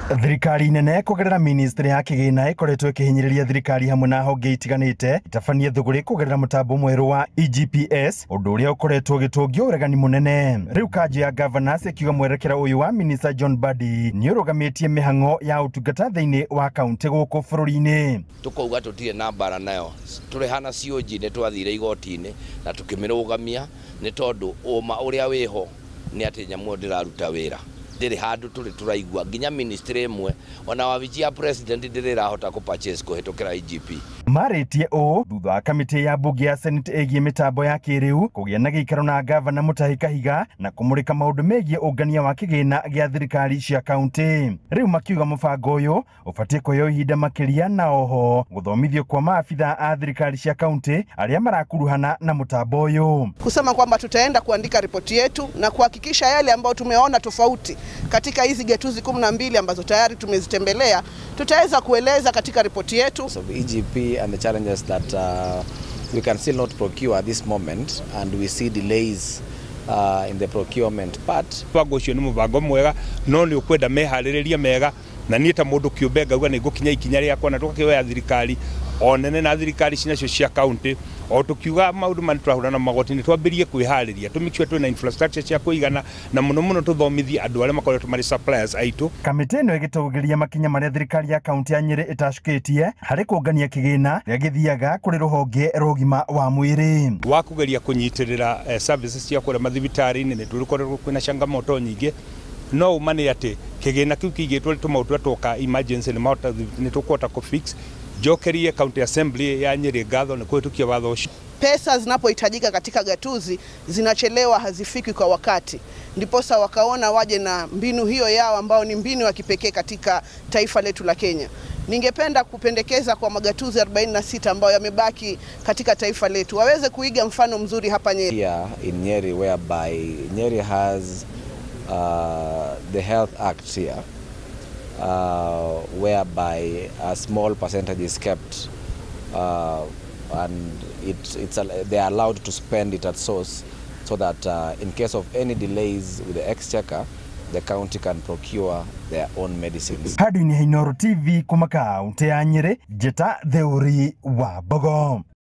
Thirikari nene kũgerera ministry ya kĩgĩna ĩkoretwo ĩkĩhinyĩrĩria thirikari hamwe na honge itiganĩte itabanie thũgũrĩ kũgerera mũtambo mwerũ wa EGPS, ũndũ ũrĩa ũkoretwo ũgĩtũngio ũregani mũnene. Rĩu kanjũ ya governors ĩkiuga mwerekera ũyũ wa Minister John Mbadi nĩ ũrũgamĩtie mĩhang'o ya ũtungata thĩinĩ wa kaunti gũkũ bũrũri-inĩ. Tukauga tutire na mbara nayo tũrĩ hana COG nĩ twathire igoti-inĩ na tukĩmĩrũgamia nĩ tondũ ũma ũrĩa wĩho nĩ atĩ nyamũ ĩyo ndĩraruta wĩra, ndĩrĩ handũ tũrĩ tũraigua nginya ministry ĩmwe ona wabici ya president ndĩrĩ ĩrahota kũ purchase kũhĩtũkĩra EGP. Marĩtie ũũ thutha wa kamĩtĩ ya mbunge ya Senate ĩgiĩ mĩtambo ya kĩrĩu kũgĩa na gĩikaro na gavana Mutahi Kahiga na kũmũrĩka maũndũ megiĩ ũngania wa kĩgĩna gĩa thirikari cia kaunti. Rĩu makiuga mũbango ũyũ ũbatiĩ kũheo ihinda makĩria na oho gũthomithio kwa maabitha a thirikari cia kaunti arĩa marakuruhana na mũtambo ũyũ. Kusema kwamba tutaenda kuandika ripoti yetu na kuhakikisha yale ambayo tumeona tofauti katika hizi gatuzi 12 ambazo tayari tumezitembelea tutaweza kueleza katika ripoti yetu. So EGP and the challenges that we can still not procure at this moment, and we see delays in the procurement part. Mũbango ũcio nĩ mũbango mwega no nĩ ũkwenda meharĩrĩria mega na niĩ ta mũndũ kĩũmbe ngauga nĩ ngũkinya ikinya rĩakwa na tũgakĩoya thirikari o nene na thirikari cinacio cia kaunti o tukiuga maũndũ maya tũrahũrana na magoti nĩ twambĩrie kwĩharĩria tũ make sure twĩna infrastructure cia kũigana na mũno mũno tũthomithie andũ arĩa makoretwo marĩ suppliers aitũ. Kamĩtĩ ĩno ĩgĩtũgĩria makinya marĩa thirikari ya kaunti ya Nyĩrĩ ĩtacũkĩtie harĩ kũngania kĩgĩna kĩrĩa gĩthiaga kũrĩ rũhonge rwa ũgima wa mwĩrĩ. Wa kũgeria kũnyitĩrĩra services cia kũrĩa mathibitarĩ-inĩ nĩ tũrĩkoretwo kwĩna changamoto nyingĩ no ũma nĩ atĩ kĩgĩna kĩu kĩigĩtwo tũmaũndũ tũrĩa twoka emergency nĩ tũkũhota kũ fix. Njokerie County Assembly ya Nyĩrĩ ngatho nĩ kũhĩtũkia watho ũcio. Pesa zinapohitajika katika gatuzi zinachelewa, hazifiki kwa wakati, ndiposa wakaona waje na mbinu hiyo yao ambao ni mbinu ya kipekee katika taifa letu la Kenya. Ningependa kupendekeza kwa magatuzi 46 ambayo yamebaki katika taifa letu waweze kuiga mfano mzuri hapa Nyeri. Here in Nyeri, whereby Nyeri has the Health Act here, whereby a small percentage is kept and they are allowed to spend it at source, so that in case of any delays with the exchequer, the county can procure their own medicines. Handũ-inĩ ha Inooro TV kuma kaunti ya Nyĩrĩ, Njĩta Theuri wa Mbogo.